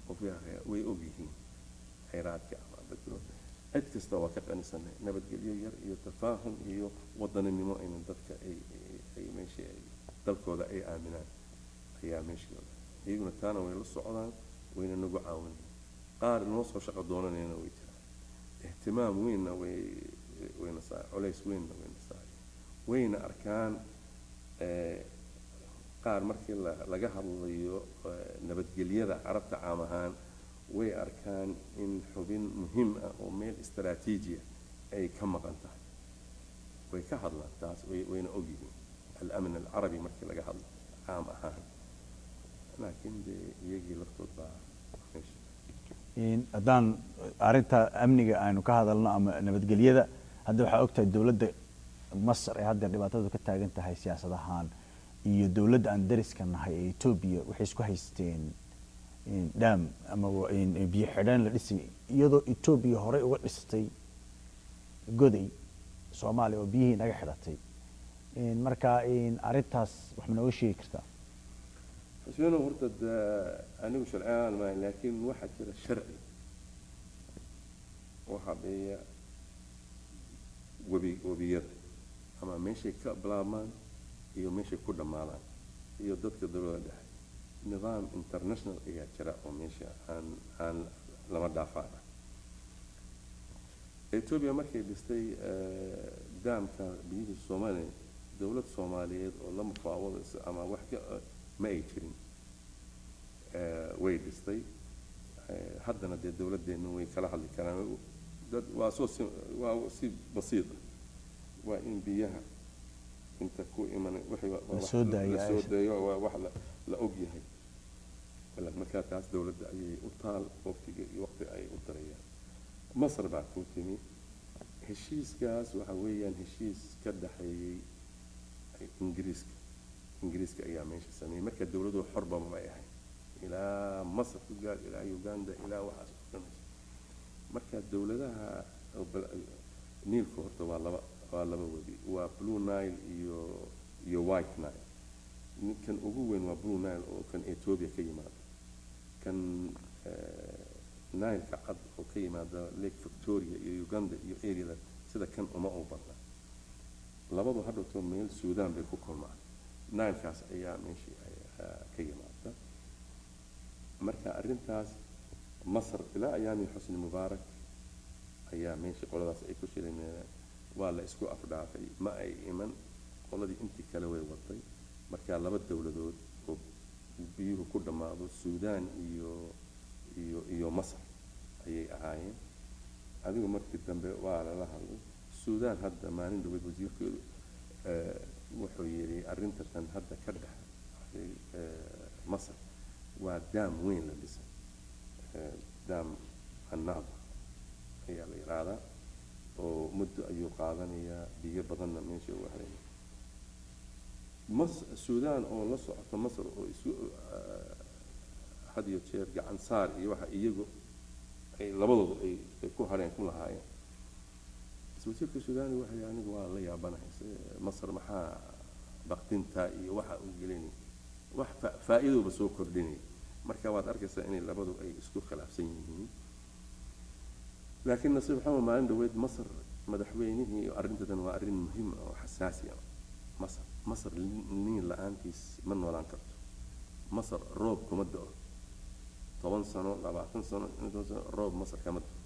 Oo fiiha way og yihiin khayraadka ama petrol. Cid kasta waa ka qanisanay nabadgelyo yar iyo tafaahum iyo wadaninimo aynan dadka ay meesha ay dalkooda ay aaminaan ayaa meeshooda. Iyaguna taana way la socdaan, wayna nagu caawinayaan. Qaar noo soo shaqo doonanayana way jiraan. Ihtimaam weynna way wayna saa, culays weynna wayna saareen, wayna arkaan. Qaar markii laga hadlayo nabadgelyada Carabta caam ahaan, way arkaan in xubin muhiim ah oo meel istaraatiiji ah ay ka maqan tahay. Way ka hadlaan taas, wayna ogyihiin الأمن العربي markii laga hadlo caam ahaan, laakiin dee iyagii laftood baa meesha. Haddaan arrinta amniga aynu ka hadalno ama nabadgelyada, hadda waxaa ogtahay dowladda Masar ee hadda dhibaatadu ka taagan tahay siyaasad ahaan iyo dowladda aan dariska nahay ee Etoobiya waxay isku haysteen dam ama biyo xidheen la dhisay, iyadoo Etoobiya horey uga dhistay Goday Soomaaliya oo biyihii naga xidhatay. Marka arrintaas wax ma nooga sheegi kartaa? Xusbeenow, horta de anigu sharci maahay, laakiin waxaa jira sharci waxaa beeya webi, webiyada ama meeshay ka bilaabmaan iyo meeshay ku dhammaadaan iyo dadka dowladda dhexe. Nidaam international ayaa jira oo meesha aan lama dhaafaan ah. Ethiopia markay dhistay daamka biyihii Soomaaliya, dowlad Soomaaliyeed oo la mufaawadays ama wax ka ma ay jirin. Way dhistay. Haddana dee dowladdeenu way kala hadli karaan dad waa soo si waa si basiid ah, waa in biyaha inta ku iman waxay waa La wax soo daayo. La soo daayo waa wax la og yahay. Wala markaa taas dowladda ayay u taal, waqtiga iyo waqti ay u darayaan. Masar baa ku timi. Heshiiskaas waxa weeyaan heshiis ka dhexeeyey Ingiriiska. Ingiriiska ayaa meesha sameeyey. Marka dowladuhu xorba ma ay ahayn, ilaa Masar ku gaar, ilaa Uganda, ilaa waxaas oo dhan. Marka dowladaha oo Niilku horta waa laba webi, waa Blue Nile iyo White Nile. Kan ugu weyn waa Blue Nile oo kan Ethiopia ka yimaada. Kan Nile-ka cad oo ka yimaada Lake Victoria iyo Uganda iyo areada sida kan uma u badna. Labadu hadhowto meel Sudan bay ku kulmaan. Nile-kaas ayaa meeshii ka yimaada. Marka arrintaas Masar ilaa ayaamii Xusni Mubaarak ayaa meeshii qoladaas ay ku shireen, waa la isku afdhaafay. Ma ay iman qoladii, intii kale way waday. Marka laba dowladood oo biyuhu ku dhammaado, Suudaan iyo Masar ayay ahaayeen. Adigu markii dambe waa lala hadlay Suudaan. Hadda maalin dhaweyd wasiirkeedu wuxuu yidhi arrinta tan hadda ka dhex Masar waa daam weyn la dhisay, daam Annaada ayaa la yidhaahdaa, oo muddo ayuu qaadanayaa, biyo badanna meesha uu helay. Suudaan oo la socota Masar oo isu had iyo jeer gacan saar iyo waxa iyagu ay labadoodu ay ku hareen ku lahaayeen. Wasiirka Suudaani waxay, anigu waa la yaabanahay, Masar maxaa baqdinta iyo waxa uu gelinay, wax faa'iidooba soo kordhinay. Marka waad arkaysaa inay labadu ay isku khilaafsan yihiin. Laakiin nasiib xumo, maalin dhaweyd Masar madaxweynihii, arrintadan waa arrin muhiim ah oo xasaasi ah. Masar Niil la-aantiis ma noolaan karto. Masar roob kuma da'o. 10 sano, 20 sano, 10 sano roob Masar kama da'o.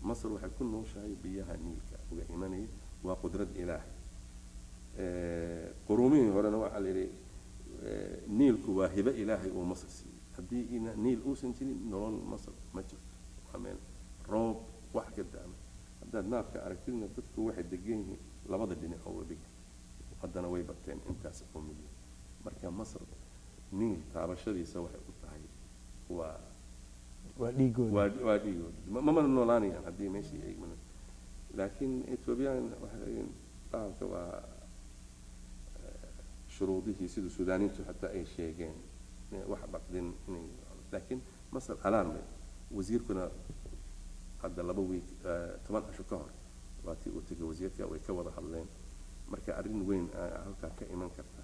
Masar waxay ku nooshahay biyaha Niilka uga imanaya. Waa qudrad Ilaahay. Quruumihii horena waxaa la yidhi Niilku waa hibe Ilaahay uu Masar siiyey. Haddii Niil uusan jirin, nolol Masar ma jirto. Waa meel roob wax ka daama. Haddaad naafka aragtidna, dadku waxay degan yihiin labada dhinac oo webiga. Haddana way bateen intaas oo milyan. Marka Masar Niil taabashadiisa waxay u tahay waa Waa dhiigooda. Waa dhiigooda. Mamana noolaanayaan haddii meeshii ay, laakiin Ethiopian waxay leeyihiin bahalka waa shuruudihii sida Suudaaniintu xataa ay sheegeen wax baqdin inay, laakiin Masar alarm wasiirkuna hadda 2 week, 10 casho ka hor waa tii uu tegay wasiirka, way ka wada hadleen. Marka arrin weyn halkaa ka iman karta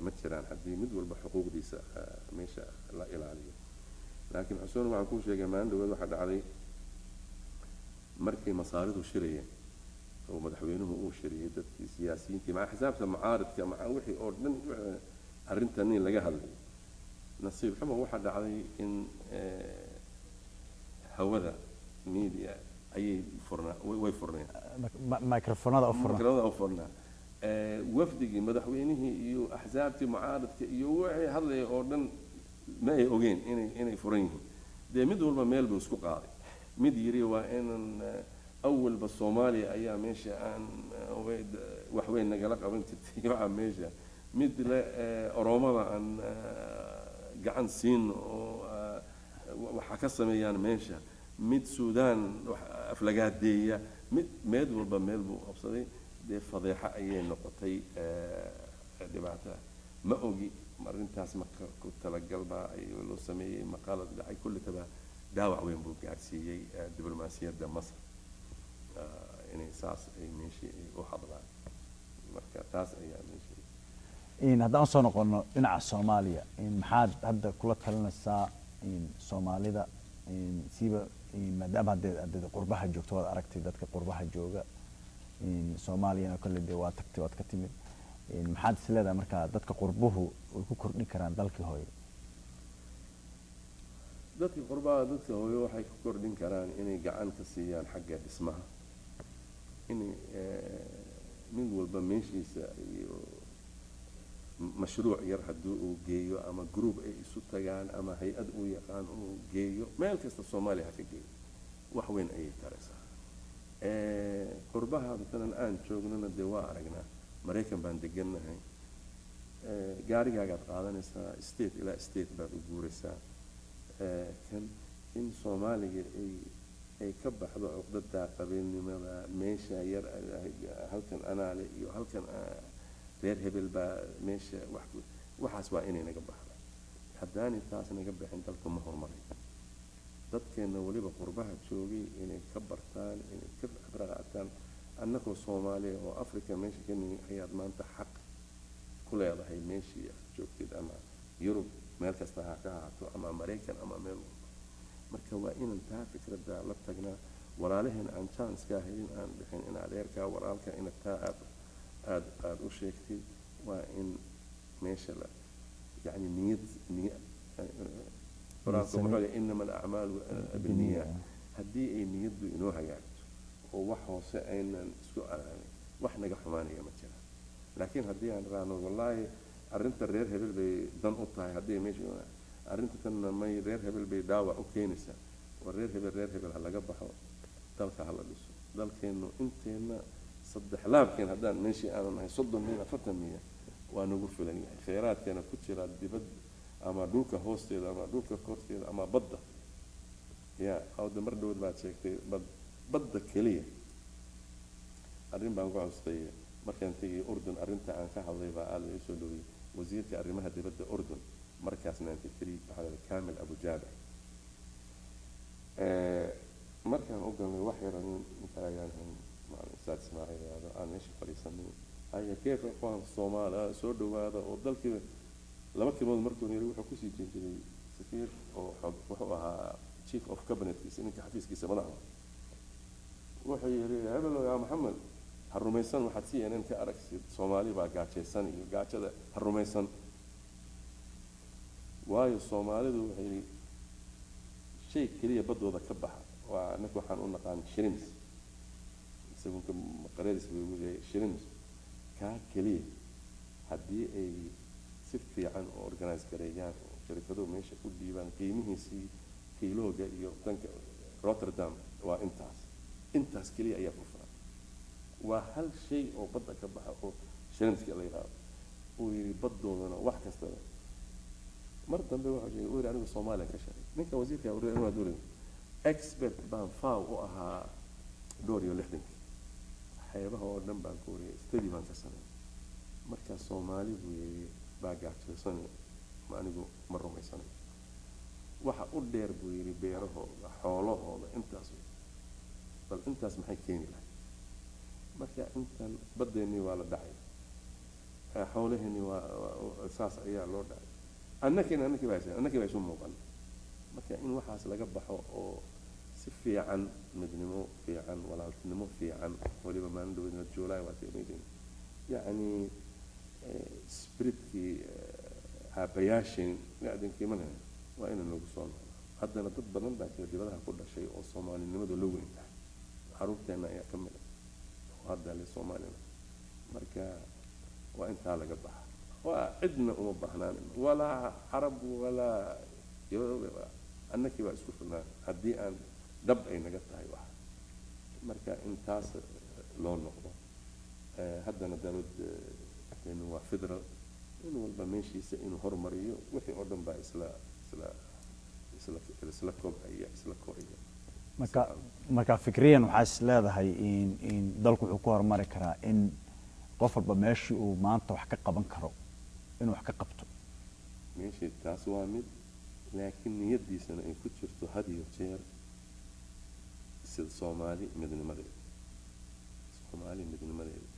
ma jiraan haddii mid walba xuquuqdiisa meesha la ilaaliyo. Laakiin Xuseen, waxaan kuu sheegay, maalin dhaweed waxaa dhacday markay Masaaridu shirayeen oo madaxweynuhu uu shiriyey dadkii siyaasiyiintii maca xisaabta mucaaridka, maca wixii oo dhan, arrintan nin laga hadlay, nasiib xumo waxaa dhacday in hawada media ayay furnaa, way furneen. Microfonada u furnaa. Microfonada u furnaa. Wafdigii madaxweynihii iyo axsaabtii mucaaridka iyo wixii hadlaya oo dhan ma ay ogeen inay furan yihiin. Dee mid walba meel buu isku qaaday. Mid yiri waa inan awalba Soomaaliya ayaa meesha aan wax weyn nagala qaban jirtay, waxaa meesha mid le Oromada aan gacan siin oo waxa ka sameeyaan meesha, mid Suudaan wax aflagaadeeya, mid meel walba meel buu qabsaday. Dee fadeexo ayay noqotay, dhibaata. Ma ogi arrintaas ma ku talagal baa ay loo sameeyey, ma qalad dhacay. Kulli taba dhaawac weyn buu gaarsiiyey diblomaasiyadda Masar inay saas ay meeshii ay u hadlaan. Marka taas ayaa meeshii. In haddaan usoo noqono dhinaca Soomaaliya, in maxaad hadda kula talinaysaa in Soomaalida, in siiba in maadaama haddee qurbaha joogto, waad aragtay dadka qurbaha jooga, in Soomaaliyana kolle dee waa tagtay, waad ka timid, in maxaad is leedahay markaa dadka qurbuhu way ku kordhin karaan dalkii hooyo? Dadka qurbaha dadka hooyo waxay ku kordhin karaan inay gacan ka siiyaan xagga dhismaha, inay mid walba meeshiisa iyo mashruuc yar haddii uu geeyo, ama group ay isu tagaan, ama hay-ad uu yaqaan uu geeyo, meel kasta Soomaaliya ha ka geeyo, wax weyn ayay taraysaa. Qurbaha matalan aan joognana dee waa aragnaa. Maraykan baan degannahay. Gaarigaagaad qaadanaysaa, state ilaa state baad u guuraysaa. Kan in Soomaaliga ay ka baxdo cuqdada qabiilnimada, meesha yar halkan anaale iyo halkan reer hebel baa meesha wax waxaas waa inay naga baxdo. Haddaanay taas naga bixin, dalku ma horumaray. Dadkeenna weliba qurbaha joogay inay ka bartaan, inay ka khibro qaataan. Annagoo Soomaaliya oo Africa meesha ka nimi ayaad maanta xaq ku leedahay meeshii aad joogtid, ama Yurub meel kasta ha ka ahaato, ama Maraykan, ama meel walba. Marka waa inaan taa fikradda la tagnaa walaalaheen aan chance-ka helin, aan bixin in adeerkaa, walaalka, ina taa aad u sheegtid. Waa in meesha la yani niyad niya. Qur-aanku Sami. wuxuu leeyahay إنما الأعمال بالنيات. Haddii ay niyaddu inoo hagaagto oo wax hoose aynan isku araanin, wax naga xumaanaya ma jiraan. Laakiin haddii aan raahno, wallaahi arrinta reer hebel bay dan u tahay, haddii meesha arrinta tanna may reer hebel bay dhaawac u keenaysaa, war reer hebel, reer hebel ha laga baxo, dalka ha la dhiso. Dalkeennu inteenna saddex laabkeen haddaan meeshii aanu nahay 30 milyan, 40 milyan, waa nagu filan yahay. Kheyraadkeena ku jira dibad ama dhulka hoosteeda ama dhulka korteeda ama badda ya hawda. Mar dhowd baad sheegtay bad, badda keliya. Arrin baan ku xustay markaan tegay Urdun. Arrinta aan ka hadlay baa aada laga soo dhoweyey. Wasiirka arrimaha dibadda Urdun markaas 93 waxaa la Kamil Abu Jaabir. Markaan u galnay wax yara, nin inta ayaan hayn, macalin Ustaad Ismaaciil yidhaahdo, aan meesha fadhiisanay, haya كيف إخوان Soomaali, soo dhawaada oo dalkii laba kelmood markuu yiri, wuxuu kusii jeediyey safiir oo wuxuu ahaa chief of cabinetkiisa, ninka xafiiskiisa madaxda. Wuxuu yidhi, hebel yaa Maxamed, ha rumaysan waxaad CNN ka aragsid, Soomaali baa gaajaysan iyo gaajada ha rumaysan, waayo Soomaalidu waxay yidhi shay keliya baddooda ka baxa waa ninka waxaan u naqaan shrimps, isagunka qareeris buu ugu yahay shrimps. Kaa keliya haddii ay si fiican u organize gareeyaan oo sharikaduhu meesha ku dhiibaan, qiimihiisii kiilooga iyo danka Rotterdam waa intaas. Intaas keliya ayaa ku filan. Waa hal shay oo badda ka baxa oo shrimpska la yidhaahdo, uu yidhi. Baddoodana wax kastaba. Mar dambe wuxuu sheegay, uu yidhi, anigu Soomaaliya ka shaqay, ninka wasiirka arrimaha dowladda, expert baan FAO u ahaa dhowr iyo lixdankii, xeebaha oo dhan baan ka wariyay, study baan ka sameeyay. Marka Soomaali buu yidhi baa gaajaysan, ma anigu ma rumaysanayo. Waxa u dheer buu yidhi beerahooda, xoolahooda, intaas wey. Bal intaas maxay keeni lahay? Marka intan baddeenii waa la dhacay, xoolaheenii waa saas ayaa loo dhacay. Annakina annakii baa isu muuqan. Marka in waxaas laga baxo oo si fiican, midnimo fiican, walaaltinimo fiican, waliba maalin dhaweydna July waa amazing, yacni spiritkii aabayaasheen licdankii ma lahayn, waa inay nagu soo noqdo. Haddana dad badan baa jira dibadaha ku dhashay oo Soomaalinimadu la weyn tahay. Caruurteenna ayaa ka mid ah oo hadda le Soomaalina. Marka waa intaa laga baxa, waa cidna uma baahnaan, walaa Carab walaa annakii baa isku filnaan haddii aan dhab ay naga tahay wax. Marka in taas loo noqdo. Haddana dowladdeenu waa federal, in walba meeshiisa inuu horumariyo, wixii oo dhan baa isla kobcaya, isla koraya. Marka fikriyan waxaa is leedahay in dalku wuxuu ku horumari karaa in qof walba meeshii uu maanta wax ka qaban karo inuu wax ka qabto. Meeshii taas waa mid, laakiin niyadiisana ay ku jirto had iyo jeer sida Soomaali midnimadeeda, Soomaali midnimadeeda.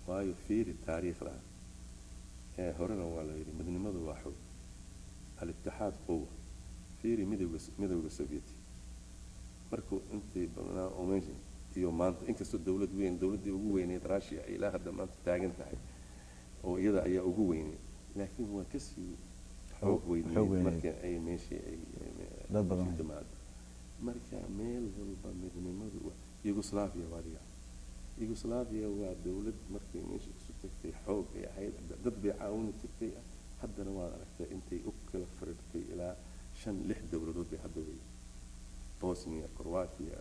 Waayo, fiiri taariikhda ee horena, waa la yidhi midnimadu waa xoog, الاتحاد قوة. Fiiri Midowga Sovieti markuu intii badnaa oo meesha iyo maanta, inkastoo dowlad weyn, dowladdii ugu weyneyd Russia ay ilaa hadda maanta taagan tahay oo iyada ayaa ugu weyneyd, laakiin waa kasii xoog xoog weyneyd weyneyd. Marka ay meeshii ay dad badan meeshii timaado. Marka meel walba midnimadu Yugoslavia waa adiga, Yugoslavia waa dowlad markay meesha isu tagtay xoog ay ahayd, dad bay caawini jirtay. Haddana waad aragtay intay u kala firirtay, ilaa shan lix dowladood bay hadda wey: Bosnia, Croatia,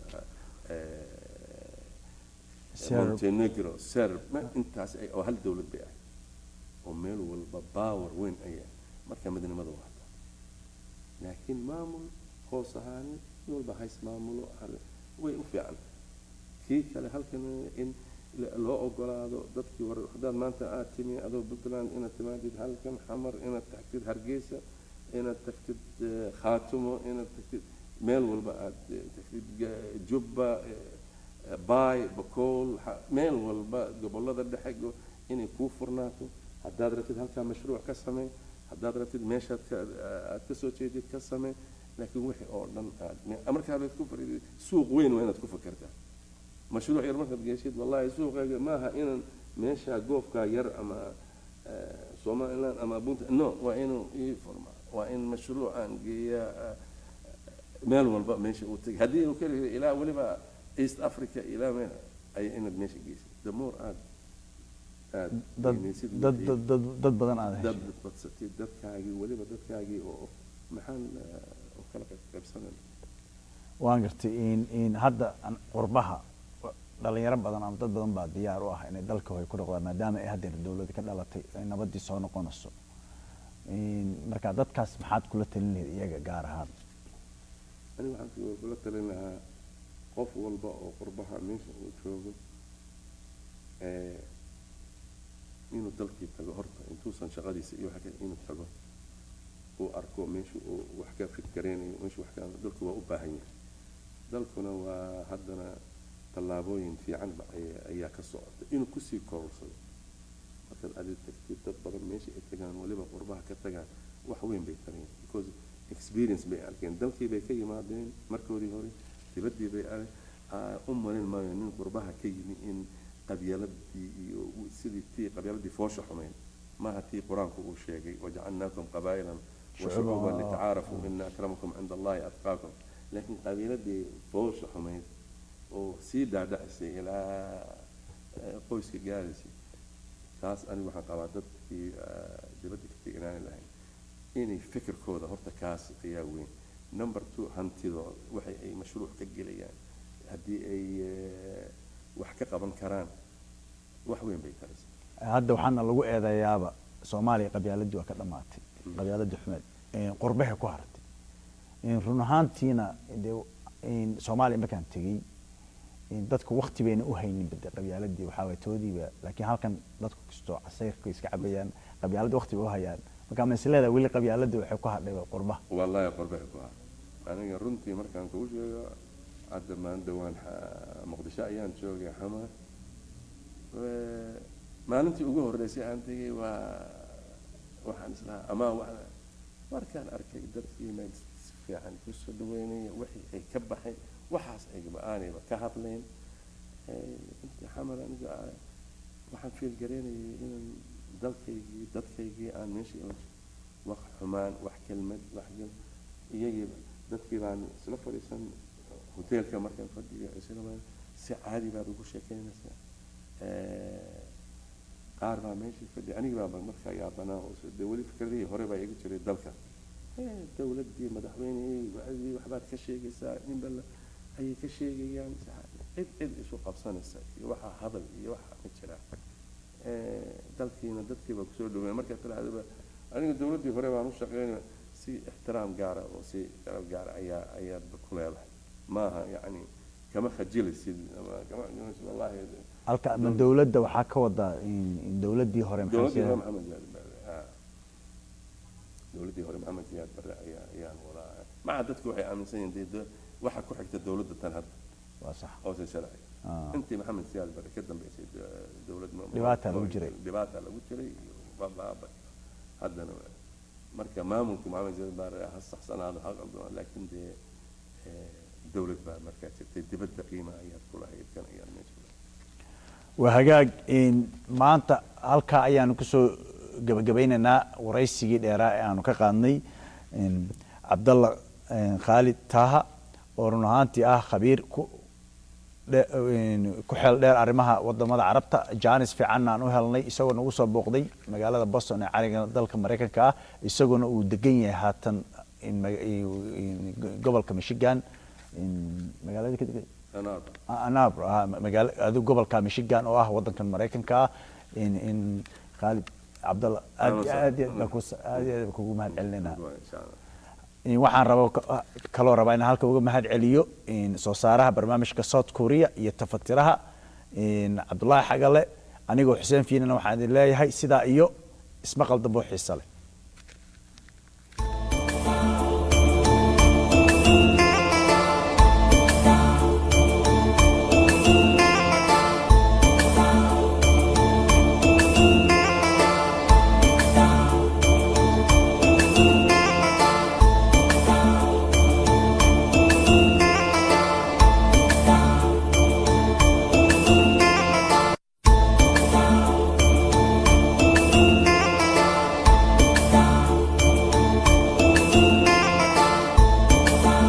Serb. Montenegro, Serb, intaas oo hal dowlad bay ahayd oo meel walba power weyn ayaa. Marka midnimada waa taa, laakiin maamul hoos ahaani nin walba hays maamulo way u fiican. Kii kale halkan in loo ogolaado dadkii, war haddaad maanta aad timi adoo Puntland, inaad timaadid halkan Xamar, inaad tagtid Hargeysa, inaad tagtid Khaatumo, inaad tagtid meel walba aad tagtid Jubba, Baay, Bakool, meel walba, gobollada dhexe, inay kuu furnaato. Haddaad rabtid halkaa mashruuc ka samee, haddaad rabtid meeshaad ka aad ka soo jeedid ka samee, laakiin wixii oo dhan aad markaad ku fariidid suuq weyn waa inaad ku fakertaa. Mashruuc yar markaad geeshid, wallahi suuqaaga maaha inaan meesha goofkaa yar ama Somaliland ama Puntland, no, waa inuu ii furmaa, waa in mashruucaan geeyaa meel walba meesha uu tegay, haddii uu keli ilaa weliba East Africa, ilaa meel ay inaad meesha geysid. The more aad dad weynaysid dad wixii, dad badan aad dad heshay. Badsatid dadkaagii, weliba dadkaagii oo maxaan u kala qaybsanayna. Waan gartay. In hadda qurbaha dhalinyaro badan ama dad badan baa diyaar u ah inay dalka hoy ku noqdaan, maadaama ay haddeer dowladda ka dhalatay, ay nabadii soo noqonayso. Marka dadkaas maxaad kula talin lahayd iyaga gaar ahaan? Aniga waxaan kula talin lahaa qof walba oo qurbaha meesha uu joogo inuu dalkii tago horta, intuusan shaqadiisa iyo waxa kale, inuu tago, uu arko meesha uu wax ka fikireynayo, meesha wax ka. Dalku waa u baahan yahay, dalkuna waa haddana tallaabooyin fiican ba ayaa ka socota inuu kusii kororsado. Markaad adi tagtid, dad badan meesha ay tagaan, waliba qurbaha ka tagaan, wax weyn bay tarayaan, because experience bay arkeen. Dalkii bay ka yimaadeen markoodii hore, dibaddii bay u malin maayo nin qurbaha ka yimi in qabyaladii iyo sidii tii qabyaladii foosha xumayn maaha, tii Qur-aanku uu sheegay: وجعلناكم قبائل وشعوبا لتعارفوا إن أكرمكم عند الله أتقاكم. Laakiin qabiiladii foosha xumayd oo sii dhaadhacisay ilaa qoyska gaaraysay, taas anigu waxaan qabaa dadkii dibadda ka tegnaan lahayn inay fikirkooda horta kaas ayaa weyn. Number two, hantidooda waxay ay mashruuc ka gelayaan, haddii ay wax ka qaban karaan, wax weyn bay taraysaa. Hadda waxaana lagu eedeeyaaba Soomaaliya qabyaaladii waa ka dhamaatay, qabyaaladii xumeed qurbahay ku hartay. Run ahaantiina dee Soomaaliya markaan tegey, dadku wakti bayna u haynin bade qabyaaladii, waxaa waay toodiiba. Laakiin halkan dadku kastoo casayrka iska cabayaan, qabyaaladii wakti bay u hayaan. Marka ma isleedahay weli qabyaaladii waxay ku hadhay qurbaha? Wallahi qurbahay ku hadhay. Aniga runtii markaan kuu sheego, hadda maan dhawaan Muqdisho ayaan joogay, Xamar. Maalintii ugu horreysay aan tegay waa waxaan islahaa ama markaan arkay dadkii fiican ku soo dhaweynaya, wixii ay ka baxeen waxaas ayba aanayba ka hadlayn. Intii Xamar aniga waxaan feel gareynayay inaan dalkaygii, dadkaygii aan meeshii wax xumaan, wax kelmad, wax iyagiiba dadkii baan isla fadhiisan hoteelka markaan fadhiyo, isla si caadi baad ugu sheekeynaysaa. Qaar baa meeshii fadhiya, anigi baa markaa yaabanaa oo dee weli fikradihii hore baa iga jiray dalka. Dowladdii, madaxweynihii, wacdii waxbaad ka sheegaysaa, ninba ayay ka sheegayaan, cid cid isu qabsanaysa iyo waxaa hadal iyo waxa ma jiraan. Dalkiina dadkii baa kusoo dhaweeya. Markaad tirahdaba aniga dowladdii hore baan u shaqeynaya, si ixtiraam gaara oo si garab gaara ayaadba ku leedahay. Maaha yacni kama khajilaysid ama kama, wallahi. Halka ma dowladda waxaa ka wadaa in dowladdii hore Maxamed dowladdii hore Siyaad? Maxamed Siyaad Barre, dowladdii hore Maxamed Siyaad Barre ayaan wadaa. Maca dadku waxay aaminsan yihiin dee waxa ku xigta dowladda tan hadda Waa sax. oo sharci. Intii Maxamed Siyaad Barre ka dambeysay dowlad Dhibaata lagu jiray. Dhibaata lagu jiray iyo baaba. Haddana marka maamulka Maxamed Siyaad Barre ha saxsanaado, ha qaldamo, laakiin dee dowlad baa markaa jirtay, dibadda qiima ayaad ku lahayd, kan ayaad meesha ku lahayd. Waa hagaag. Maanta halkaa ayaanu kusoo gabagabaynaynaa waraysigii dheeraa ee aanu ka qaadnay Cabdalla Khaalid Taaha, oo run ahaantii ah khabiir ku xeel dheer arrimaha wadamada Carabta. Jaanis fiicanna aan u helnay isagoo nagu soo booqday magaalada Boston ee cariga dalka Maraykanka ah, isagoona uu degan yahay haatan in gobolka Michigan, in magaalada ka degan Ann Arbor. Ann Arbor, magaalo adigu gobolka Michigan oo ah wadankan Maraykanka ah. In Khaalid Cabdalla, aad Ahlan. aad iyo aad baan aad iyo aad baan kugu mahad celinayna. Insha Allah. In waxaan raba kaloo rabaa inaan halka uga mahad celiyo in soo saaraha barnaamijka South Korea iyo tafatiraha in Cabdullaahi Xagale. Anigoo Xuseen Fiinana waxaan idin leeyahay sidaa iyo ismaqal dambo xiisa leh.